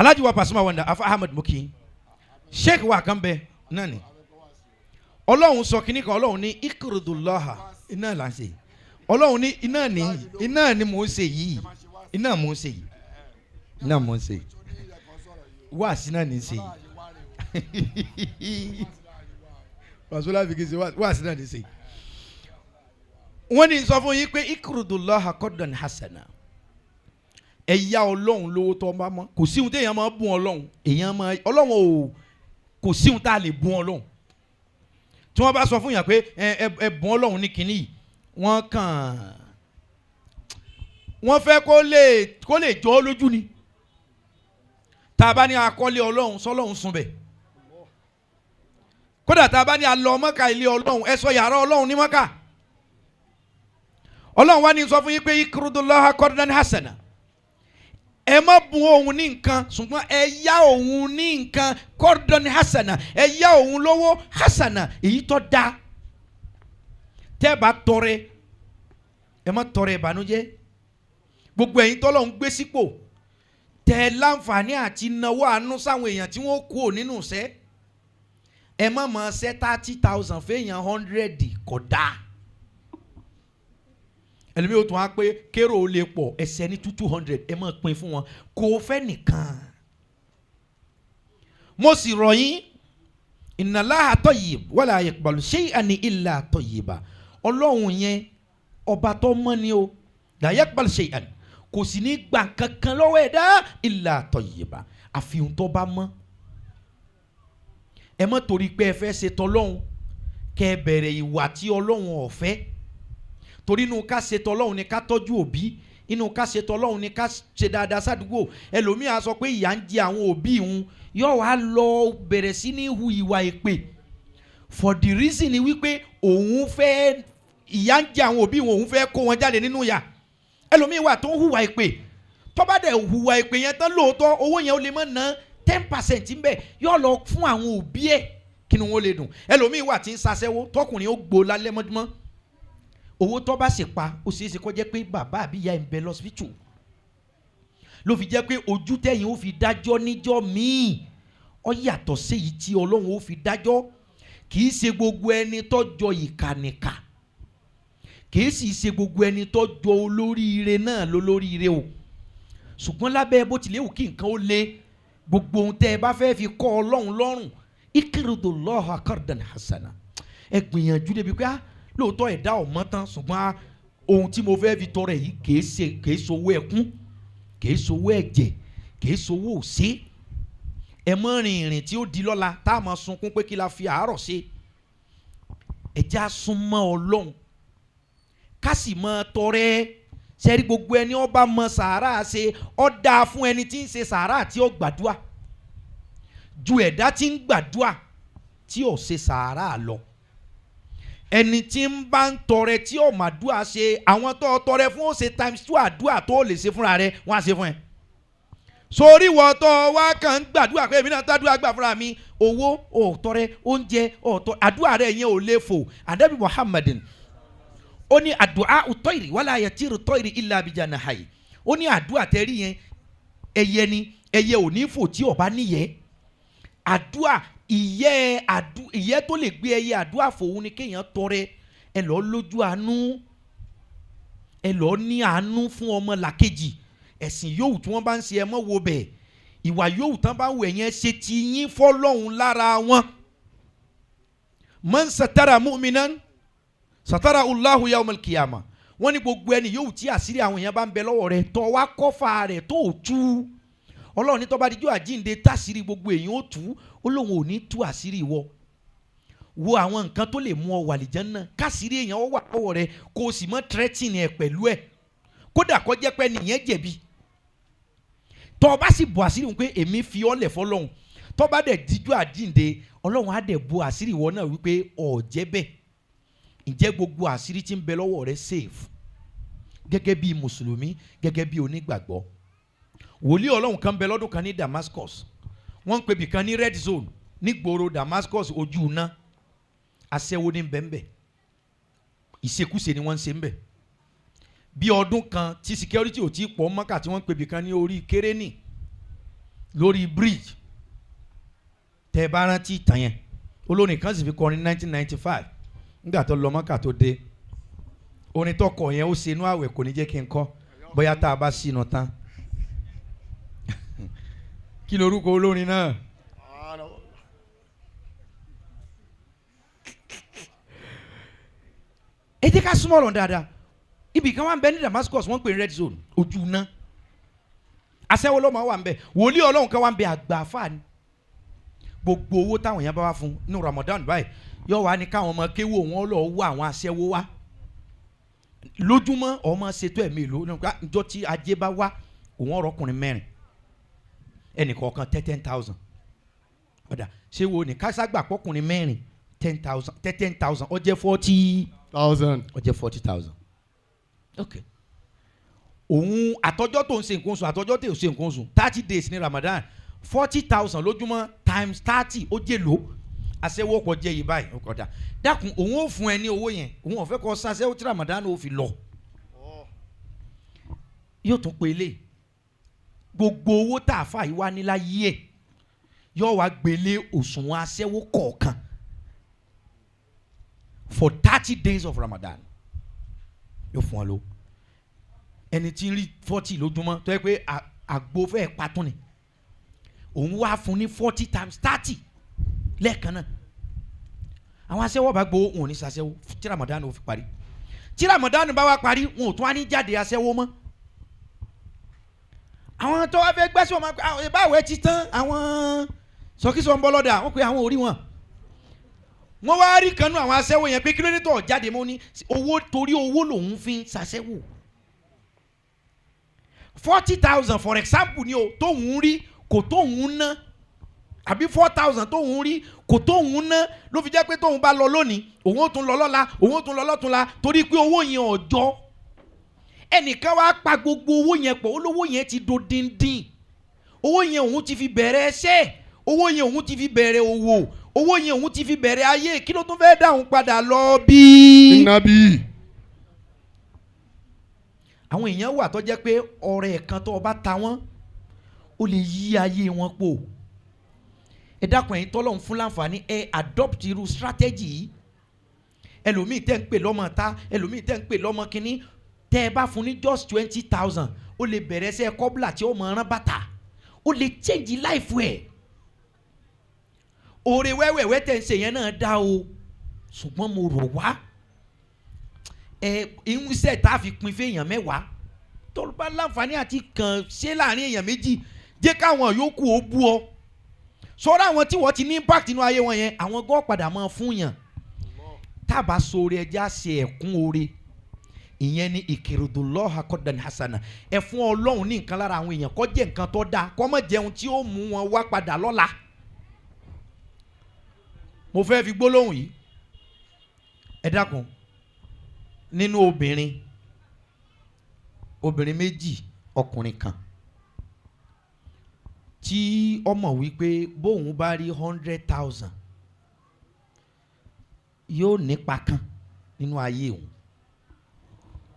Alhaji wa Pasuma Wonder, Afa Ahmed Muki, Sheikh wa kan bẹ náà ni Ọlọ́run sọ kínní kan. Ọlọ́run ní ikurudulaha iná là ń ṣe. Ọlọ́run ní iná ní iná ni mò ń ṣe yìí, iná mò ń ṣe yìí, iná mò ń ṣe yìí, wáàsí náà ní í ṣe yìí. Wàsílà fi kì í ṣe wáàsí náà ní í ṣe yìí. Wọ́n ní sọ fún yín pé ikurudulaha qardan hasana, ẹ yá Ọlọ́run lówó tó bá mọ́. Kò sí ohun téèyàn máa bùn Ọlọ́run, èèyàn máa Ọlọ́run ò, kò sí ohun tá a lè bùn Ọlọ́run. Tí wọ́n bá sọ fún yàn pé ẹ bùn Ọlọ́run ní kinní yìí, wọ́n kàn wọ́n fẹ́ kó lè jọ ọ́ lójú ni. Tá a bá ní akọ́lé Ọlọ́run, sọlọ́run sùn bẹ̀. Kódà tá a bá ní alọ́ Mọ́kà, ilé Ọlọ́run, ẹ sọ yàrá Ọlọ́run ní Mọ́kà. Ọlọ́run wá ní sọ fún yín pé ikurudulaha qardan hasana, ẹ má bùn òun ní nǹkan, ṣùgbọ́n ẹ yá òun ní nǹkan. Qardan hasana, ẹ yá òun lówó, hasana, èyí tó dáa. Tẹ́ ẹ bá tọrẹ, ẹ má tọrẹ ìbànújẹ́. Gbogbo ẹ̀yin tọ́lọ̀ ń gbé sípò, tẹ́ ẹ láǹfààní àti náwó àánú sáwọn èèyàn tí wọ́n kú ò nínú iṣẹ́, ẹ má máa ṣẹ́ 30,000 fẹ́yàn 100, kò dáa. Ẹlẹ́mi yóò tún wá pé kérò ó lè pọ̀, ẹsẹ̀ ní 200, ẹ máa pín fún wọn, kò fẹ́ nìkan. Mo sì rọ̀ yín, innallaha tayyib wala yaqbalu shay'an illa tayyiba. Ọlọ́run yẹn, ọba tó mọ́ ni o. La yaqbalu shay'an, kò sì ní gbà kankan lọ́wọ́ ẹ̀dá, illa tayyiba, àfihàn tó bá mọ́. Ẹ má torí pé ẹ fẹ́ ṣe tọlọ́hun kẹ́ ẹ bẹ̀rẹ̀ ìwà tí Ọlọ́run ò fẹ́. Torí inú ká ṣe tọlọ́hun ni ká tọ́jú òbí, inú ká ṣe tọlọ́hun ni ká ṣe dáadáa sádùúgbò. Ẹlòmíà sọ pé ìyà ń jẹ àwọn òbí òun, yóò wá lọ bẹ̀rẹ̀ sí ní hu ìwà èpè, for the reason ni wípé òun fẹ́, ìyà ń jẹ àwọn òbí òun, òun fẹ́ kó wọn jáde nínú ìyà. Ẹlòmíì wà tó ń hùwà èpè, tó bá dẹ̀ hùwà èpè yẹn tán, lóòótọ́ owó yẹn ó lè má ná 10% ńbẹ̀, yóò lọ fún àwọn òbí ẹ̀ kí ni wọ́n lè dùn. Ẹlòmíì wà tí ń ṣaṣẹ́wó, tọkùnrin ó gbó lálẹ́ mọ́júmọ́. Owó tó bá sì pa, ó ṣeé ṣe kó jẹ́ pé bàbá àbí ìyá ẹ̀ ń bẹ lọ́sibítù. Ló fi jẹ́ pé ojú tẹ̀yìn ó fi dájọ́ níjọ́ míì, ó yàtọ̀ séyìí tí Ọlọ́run ó fi dájọ́. Kì í ṣe gbogbo ẹni tó jọ ìkànnìkà, kì í sì ṣe gbogbo ẹni tó jọ olóríire náà lólóríire o. Ṣùgbọ́n lábẹ́ bó tilẹ̀ wù kí nǹkan ó le, gbogbo ohun tẹ́ ẹ bá fẹ́ fi kọ́ Ọlọ́run lọ́rùn, iqridullaha qardan hasana, ẹ gbìyànjú débi pé ah, lóòótọ́ ẹ̀dá ọ̀mọ́ tán, ṣùgbọ́n ah, ohun tí mo fẹ́ fi tọrẹ yìí kìí ṣe, kìí ṣowó ẹkún, kìí ṣowó ẹ̀jẹ̀, kìí ṣowó òṣè. Ẹ mọ́ rìn ìrìn tí ó di lọ́la tá a máa sunkún pé kí la fi àárọ̀ ṣe. Ẹ já súnmọ́ Ọlọ́run, ká sì máa tọrẹ. Sẹ́rí, gbogbo ẹni ó bá mọ sàárà ṣe, ó dáa fún ẹni tí ń ṣe sàárà tí ó gbàdúà ju ẹ̀dá tí ń gbàdúà tí ò ṣe sàárà lọ. Ẹni tí ń bá ń tọrẹ tí ò mà dúà ṣe, àwọn tó tọrẹ fún ó ṣe times two àdúà tó lè ṣe fúnra rẹ, wọ́n á ṣe fún ẹ. Sórí wọ́n tó wá kàn ń gbàdúrà pé èmi náà tàdúrà gbà fúnra mi, owó ò tọrẹ, oúnjẹ ò tọrẹ, àdúrà rẹ yẹn ò lè fò. Ànábì Muhammadin ó ní àdúà tọ́ìrì wala yatiru tọ́ìrì illa bijanahi. Ó ní àdúrà tẹ́rí yẹn, ẹyẹ ni, ẹyẹ ò ní fò tí ó bá níyẹ́. Àdúà ìyẹ́, àdú ìyẹ́ tó lè gbé ẹyẹ àdúà fòun ni kéèyàn tọrẹ. Ẹ lọ́ọ́ lójú àánú, ẹ lọ́ọ́ ní àánú fún ọmọ làkejì. Ẹ̀sìn yòówù tí wọ́n bá ń ṣe, ẹ mọ́ wo bẹ̀. Ìwà yòówù tán bá wù, ẹ̀yẹn ṣe ti yín fọlọ́hún lára wọn. Man satara mu'minan satara Allahu yawmal qiyamah. Wọ́n ní gbogbo ẹni yòówù tí àṣírí àwọn èèyàn bá ń bẹ lọ́wọ́ rẹ̀, tọ́ wá kọ́fà rẹ̀ tó o tú, Ọlọ́run ní tó bá dijọ́ àjínde, táṣírí gbogbo èèyàn ó tú, ó lóun ò ní tú àṣírí ìwọ. Wo àwọn nǹkan tó lè mú ọ wà lìjánná, káṣírí èèyàn ó wà lọ́wọ́ rẹ̀, kó o sì mọ́ threatening ẹ̀ pẹ̀lú ẹ̀, kódà kó jẹ́ pé nìyẹn jẹ̀bi. Tọ́ ọ bá sì bọ̀ àṣírí wọn pé èmi fi ọ́ lẹ̀ fọlọ́hún, tọ́ bá dẹ̀ díjú àjínde, Ọlọ́run á dẹ̀ bo àṣírí ìwọ náà wípé ọ̀ jẹ́ bẹ́ẹ̀. Ǹjẹ́ gbogbo àṣírí tí ń bẹ lọ́wọ́ rẹ safe gẹ́gẹ́ bí mùsùlùmí, gẹ́gẹ́ bí onígbàgbọ́? Wòlíì Ọlọ́run kan bẹ lọ́dún kan ní Damascus. Wọ́n ń pè bìkan ní Red Zone nígboro Damascus, ojú iná. Aṣẹ́wó ní bẹ́ẹ̀nbẹ́ẹ̀, ìṣekúṣe ni wọ́n ń ṣe ń bẹ̀. Bí ọdún kan tí security ò tí pọ̀ Mọ́kà, tí wọ́n ń pè bìkan ní orí Kérénì. Lórí bridge. Tẹ́ ẹ bá rántí ìtàn yẹn, olórin kan sì fi kọrin 1995 nígbà tó lọ Mọ́kà tó dé. Orin tó kọ yẹn, ó ṣe inú àwẹ̀, kò ní jẹ́ kí n kọ́ bóyá tá a bá sínú tán. Kí lorúkọ olórin náà? Ẹ jẹ́ ká súnmọ́ ọ̀rọ̀ dáadáa. Ibì kan wà ń bẹ ní Damascus, wọ́n ń pè ní red zone, ojú iná. Aṣẹ́wó ló máa wà ń bẹ. Wòlíì Ọlọ́run kan wà ń bẹ, àgbà àfáà ni. Gbogbo owó táwọn èèyàn bá wá fún ní Ramadan báyìí, yóò wá ní káwọn ọmọ kéwò wọn lọ wá àwọn aṣẹ́wó wá lójúmọ́. Ọmọ ṣètò ẹ̀mí ìlú níjọ́ tí ajé bá wá, òun ọ̀rọ̀ ọkùnrin mẹ́rin, ẹnì kọ̀ọ̀kan 10,000. Ọ̀dà ṣé wo ní káságbà pọ́kùnrin mẹ́rin 10,000, 10,000, ó jẹ́ 40 thousand. Ó jẹ́ 40,000. Ok, òun àtọ́jọ́ tó ń ṣe nǹkan oṣù, àtọ́jọ́ tó ń ṣe nǹkan oṣù, 30 days ní Ramadan, 40,000 lójúmọ́ times 30, ó jẹ́ lò. Aṣẹ́wó kò jẹ́ yìí báyìí. Ọ̀dà dákun, òun ò fún ẹ ní owó yẹn, òun ò fẹ́ kọ́ ṣaṣẹ́wó tí Ramadan ó fi lọ. Yóò tún pe ilé gbogbo owó tá a fà yìí wá nílá yí ẹ̀, yóò wá gbélé òṣùwọ̀n aṣẹ́wó kọ̀ọ̀kan for 30 days of Ramadan. Yóò fún ọ lówó. Ẹni tí ń rí 40 lójúmọ́, tó yẹ pé àgbo fẹ́ patún ni, òun wá fún ní 40 times 30 lẹ́ẹ̀kan náà. Àwọn aṣẹ́wó bá gbowó, wọn ò ní ṣaṣẹ́wó tí Ramadan ò fi parí. Tí Ramadan bá wá parí, wọn ò tún wá ní jáde aṣẹ́wó mọ́. Àwọn tó wá fẹ́ gbẹ́sẹ̀ wọn máa pẹ́ àwọn ìbáwọ̀ ẹ ti tán. Àwọn sọkísọ ń bọ́ lọ́dà wọ́n pe àwọn orí wọn. Wọ́n wá rí kanú àwọn aṣẹ́wó yẹn pé kí ló dé tó jáde mọ́? Ní owó, torí owó lòun fi ń ṣaṣẹ́wó. 40,000, for example, ni o tóun rí kò tóun ná, àbí 4,000 tóun rí kò tóun ná, ló fi jẹ́ pé tóun bá lọ lónìí, òun ó tún lọ lọ́la, òun ó tún lọ lọ́túnla, torí pé owó yẹn ọ̀jọ́. Ẹnìkan wá pa gbogbo owó yẹn pọ̀, olówó yẹn ti do díndín. Owó yẹn, òun ti fi bẹ̀rẹ̀ ẹsẹ̀. Owó yẹn, òun ti fi bẹ̀rẹ̀ òwò. Owó yẹn, òun ti fi bẹ̀rẹ̀ ayé. Kí ló tún fẹ́ dáhùn padà lọ bí? Nabi. Àwọn èèyàn wà tó jẹ́ pé ọ̀rẹ́ kan tó o bá ta wọ́n, ó lè yí ayé wọn po. Ẹ dákun, ẹ̀yin tọ́lọ́run fún láǹfààní, ẹ adopt irú strategy yìí. Ẹlòmíì tẹ́ ń pè lọ́mọ ta, ẹlòmíì tẹ́ ń pè lọ́mọ kínní, tẹ́ ẹ bá fún ní just 20,000, ó lè bẹ̀rẹ̀ sẹ́ kọ́bùlà tí ó mọ̀ ọ́n bàtà, ó lè change life ẹ̀. Oore wẹ́wẹ́wẹ́ tẹ̀ ń ṣe yẹn náà dá o, ṣùgbọ́n mo rọ̀ wá, ẹ ìwúsẹ̀ tá a fi pin fún èèyàn 10, tó bá láǹfààní àti kàn ṣe láàrin èèyàn 2, jẹ́ káwọn yòókù ó bú ọ. Sọ́ra àwọn tí wọ́n ti ní impact nínú ayé wọn yẹn, àwọn gan padà máa fún yàn. Tá a bá sóore, ẹja ṣe ẹ̀kún oore. Ìyẹn ni ìkìrìdùlọ́hà kọ́dàn hasana. Ẹ fún Ọlọ́run ní nǹkan lára àwọn èèyàn, kó jẹ́ nǹkan tó dáa, kó má jẹun tí ó mú wọn wá padà lọ́la. Mo fẹ́ fi gbólóhùn yìí, ẹ dákun, nínú obìnrin, obìnrin méjì, ọkùnrin kan, tí ọmọ wípé bóun bá rí 100,000, yóò nípa kan nínú ayé òun.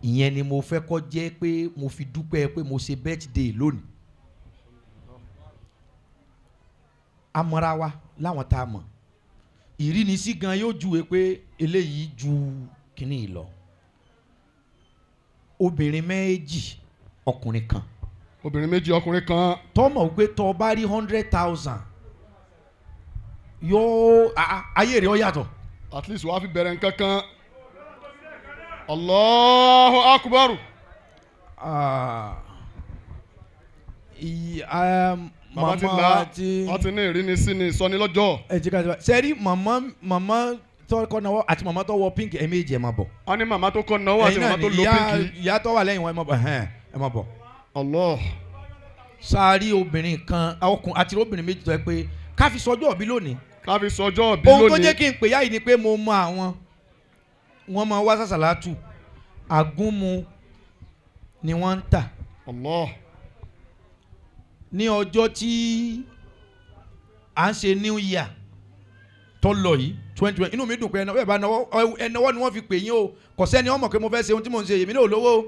Ìyẹn ni mo fẹ́ kó jẹ́ pé mo fi dúpẹ́ pé mo ṣe birthday lónìí. Amọ̀ra wa láwọn tá a mọ̀, ìrínisí gan yóò júwe pé eléyìí ju kínní yìí lọ. Obìnrin méjì, ọkùnrin kan. Obìnrin méjì, ọkùnrin kan. Tọ́mọ̀ wípé tọ́ bá rí 100,000, yóò ayé rẹ̀ ó yàtọ̀. At least wàá fi bẹ̀rẹ̀ nǹkan kan. Allahu akbar. Ah, Bàbá ti màmá là ti wọ́n ti ní ìrínisí ni ìsọnilọ́jọ́. Ẹ jẹ́ ká ṣe sẹ́rí màmá, màmá tó kọ́ náwó àti màmá tó wọ pink, ẹ̀ méjì, ẹ̀ máa bọ̀. Wọ́n ní màmá tó kọ́ náwó àti Ẹ̀yin náà màmá tó ni lo ìyá pink. Ìyá tó wà lẹ́yìn wọn, ẹ máa bọ̀, ẹ̀hẹ́n, ẹ máa bọ̀. Allah. Sáárì obìnrin kan, ọkùnrin àti obìnrin méjì tó yẹ pé ká fi sọjọ́ òbí lónìí. Ká fi sọjọ́ bí Ohun tó jẹ́ lónìí. kí n pè yá yìí ni pé mo mọ àwọn wọn máa wá sàṣàlátù, àgúnmu ni wọ́n ń tà. Allah. Ní ọjọ́ tí à ń ṣe new year tó lọ yìí, 2020, inú mi dùn pé ẹnáwó ẹ̀ bá náwó, ẹnáwó ni wọ́n fi pè yín o. Kò sẹ́ni ọmọ pé mo fẹ́ ṣe ohun tí mò ń ṣe, èmi náà ò lówó o.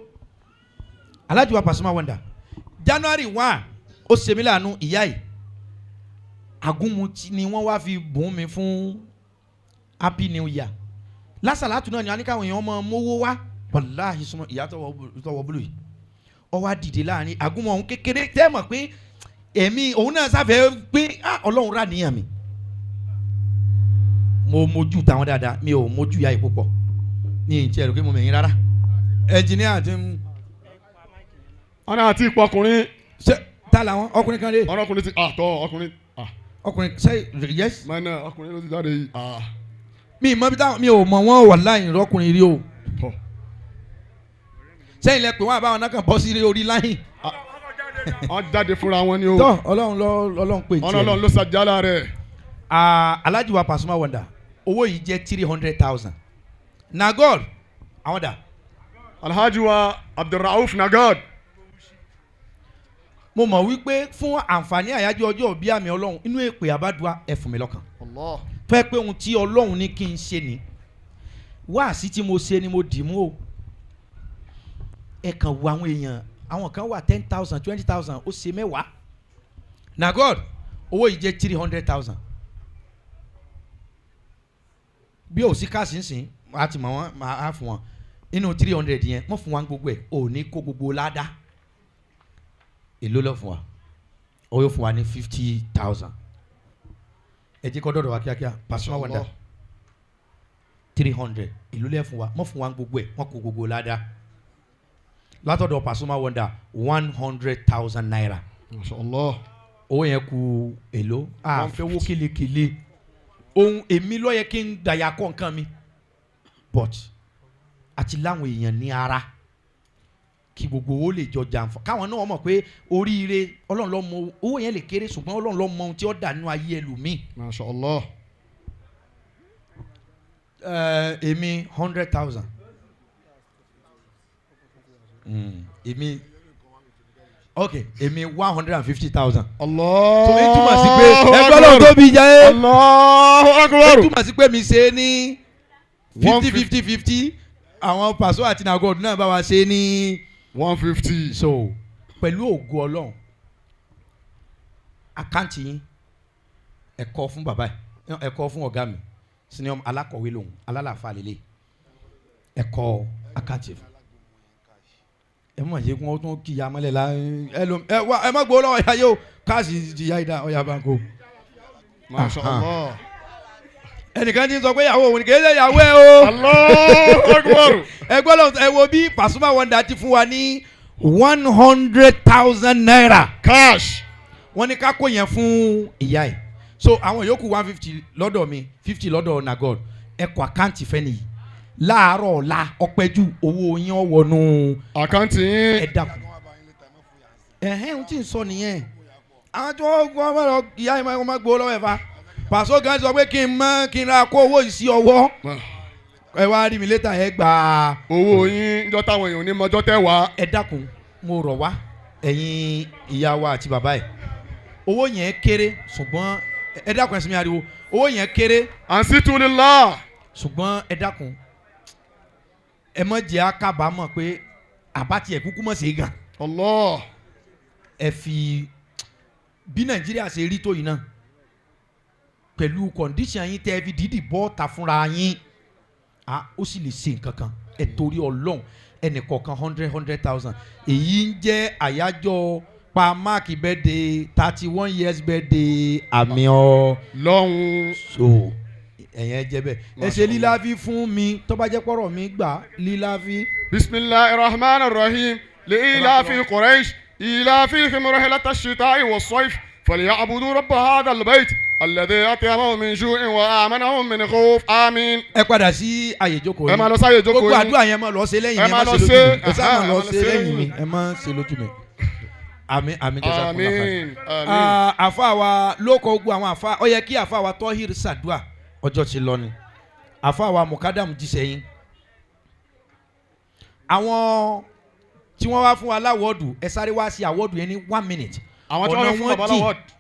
Alhaji wa Pasuma Wonder, January 1, ó ṣe mí láàánú ìyá yìí. Agúnmu ni wọ́n wá fi bùn mi fún Happy New Year. Lásàlátù náà ni a ní káwọn èèyàn máa mówó wá. Wàláhì, súnmọ́ ìyá tọwọ́ búlù yìí, ó wá dìde láàrin agúnmu ọ̀hún kékeré tẹ́ mọ̀ pé èmi òun náà sáfẹ́ pé, ah, Ọlọ́run rà níyàn mi. Mo mójú táwọn dáadáa, mi ò mójú ìyá yìí púpọ̀ ní ìtì ẹ̀rọ pé mo mẹ̀yìn rárá. Ẹnjìníà ti ń Ọ̀nà àti ipò ọkùnrin. Ṣe ta làwọn ọkùnrin kan lé? Ọ̀nà ọkùnrin ti àtọ̀ ọkùnrin. Ah. Ọkùnrin ṣe, yes. Mọ́nà ọkùnrin ló ti jáde yìí. Ah. Mi mọ bí táwọn, mi ò mọ wọn, wàláhì, rọkùnrin rí o. Tọ̀. Sẹ́yìn lẹ pé wọ́n àbáwọn náà kàn bọ́ sí orí láyìn. Wọ́n jáde fúnra wọn ni o. Tọ́, Ọlọ́run lọ, Ọlọ́run pè. Ọ̀nà Ọlọ́run ló ṣàjálà rẹ̀. Alhaji wa Pasuma Wonder, owó yìí jẹ́ 300,000. Na God, àwọn dà? Alhaji wa Abdulrauf Nagod. Mo mọ̀ wípé fún àǹfààní àyájọ́ ọjọ́ òbí àmì Ọlọ́run inú èpè àbádùá ẹ fún mi lọ́kàn. Allah. Fẹ́ pé ohun tí Ọlọ́run ní kí n ṣe ni wáàsí tí mo ṣe ni mo dì mú o. Ẹ kàn wo àwọn èèyàn, àwọn kan wà 10,000, 20,000, ó ṣe mẹ́wàá. Na God, owó yìí jẹ́ 300,000. Bí o sí káàsì nsìn, a ti mọ̀ wọ́n, máa fún wọn inú 300 yẹn. Wọ́n fún wa gbogbo ẹ̀, ò ní kó gbogbo ládàá. Èló lọ fún wa? Ó yóò fún wa ní 50,000. Ẹ jẹ́ kó dọ̀dọ̀ wa kíákíá. Pasuma Wonder, 300, èló lẹ́ fún wa? Wọ́n fún wa gbogbo ẹ̀, wọ́n kó gbogbo ládàá. Látọ̀dọ̀ Pasuma Wonder, ₦100,000. Masha Allah. Owó yẹn kù èló? A fẹ́ wó kelekele ohun èmi ló yẹ kí n dàyà kọ́ nǹkan mi, but àti láwọn èèyàn ní ara kí gbogbo owó lè jọ jàǹfà, káwọn náà mọ̀ pé oríire Ọlọ́run ló mọ. Owó yẹn lè kéré, ṣùgbọ́n Ọlọ́run ló mọ ohun tí ó dà nínú ayé ẹlòmíì. Masha Allah. Èmi 100,000, èmi, ok, èmi 150,000. Allah. Tó ń túmọ̀ sí pé ẹgbẹ́ Ọlọ́run tóbi jẹ́ é. Allahu Ó Akbar. túmọ̀ sí pé mi ṣe é ní 50 50 50. Àwọn Pàṣọ àti Nagod náà bá wa ṣe é ní 150. So pẹ̀lú ògo Ọlọ́run, àkáǹtì yín, ẹ kọ fún bàbá ẹ, ẹ kọ fún ọ̀gá mi, senior alákọ̀wé lòun alálàáfà lélẹ̀. Ẹ kọ àkáǹtì fún ẹ. Mọ̀ ṣe kí wọ́n tún kí ya mọ́lẹ̀ la. Ẹ lò ẹ wá, ẹ má gbowó lọ́wọ́ ìyá yóò káàsì ti ya ìdá ọ̀yà banko. Masha Allah. Ẹnìkan ti sọ pé ìyàwó òun ni, kì í ṣe ìyàwó ẹ o. Allahu Akbar. Ẹ gbọ́dọ̀ ẹ wo bí Pasuma Wonder ti fún wa ní ₦100,000 Cash. Wọ́n ní ká kó yẹn fún ìyá ẹ̀. So àwọn yòókù, 150 lọ́dọ̀ mi, 50 lọ́dọ̀ Nagod. Ẹ kọ àkáǹtì fẹ́ nìyí. Láàárọ̀ ọ̀la ọ̀pẹ́jù, owó yín ọ̀wọ́nú àkáǹtì yín. Ẹ dákun, ẹ̀hẹ́n, ohun tí ń sọ nìyẹn. Àwọn tí wọ́n wọ́n wọ́n lọ ìyá yìí máa gbowó lọ́wọ́ ẹ̀ fa. Pàṣọ gan sọ pé kí n mọ kí n ra kó owó yìí sí ọwọ́. Ẹ wá rí mi létà, ẹ gbà á. Owó yín njọ́ táwọn èèyàn ní mọ́jọ́ tẹ́ wá. Ẹ dákun, mo rọ̀ wá, ẹ̀yin ìyá wa àti bàbá ẹ̀. Owó yẹn kéré, ṣùgbọ́n ẹ dákun, ẹ sinmi ariwo. Owó yẹn kéré, Ansitulillah. ṣùgbọ́n ẹ dákun, ẹ má jẹ́ á kábàámọ̀ pé àbá tiẹ̀ kúkú mọ̀ sí gan. Allah. Ẹ fi bí Nàìjíríà ṣe rí tó yìí náà, pẹ̀lú condition yín tẹ́ ẹ fi dídì bọ́ ta fúnra yín, ah, ó sì lè ṣe nǹkan kan. Ẹ torí Ọlọ́run, ẹnì kọ̀ọ̀kan hundred hundred thousand. Èyí ń jẹ́ àyájọ́ pa mark birthday, 31 years birthday àmì ọ lọ́hùn. So ẹ̀yẹn jẹ́ bẹ́ẹ̀. Ẹ ṣe líláfi fún mi, tó bá jẹ́ pọ̀rọ̀ mi gbà líláfi. Bisimilahi rahman rahim. لإيلاف قريش إيلافهم رحلة الشتاء والصيف فليعبدوا رب هذا البيت الذي أطعمهم من جوع وآمنهم من خوف آمين. Ẹ padà sí àyè ìjókòó. Ẹ máa lọ sáyè ìjókòó Gbogbo yín. àdúrà yẹn, máa lọ ṣe lẹ́yìn Ẹ mi. Ẹ máa má lọ ṣe ṣe. lójú mi. Ẹ sáà máa Ẹ lọ máa lọ ṣe ṣe lẹ́yìn mi, ẹ má ṣe lójú mi. Àmín, àmín, jazakumullah khair. آمين آمين. Ah, àfa wa ló kọ gbogbo àwọn àfa. Ó yẹ kí àfa wa Tọ́hìr ṣàdúà, ọjọ́ ti lọ ni. Àfa wa Mukadam jíṣẹ́ yín. Àwọn tí wọ́n wá fún wa láwọ́ọ̀dù, ẹ sáré wá sí àwọ́ọ̀dù yẹn ní one minute. Àwọn tí wọ́n Ọ̀nà fún wọn bàbá jìn. láwọ́ọ̀dù.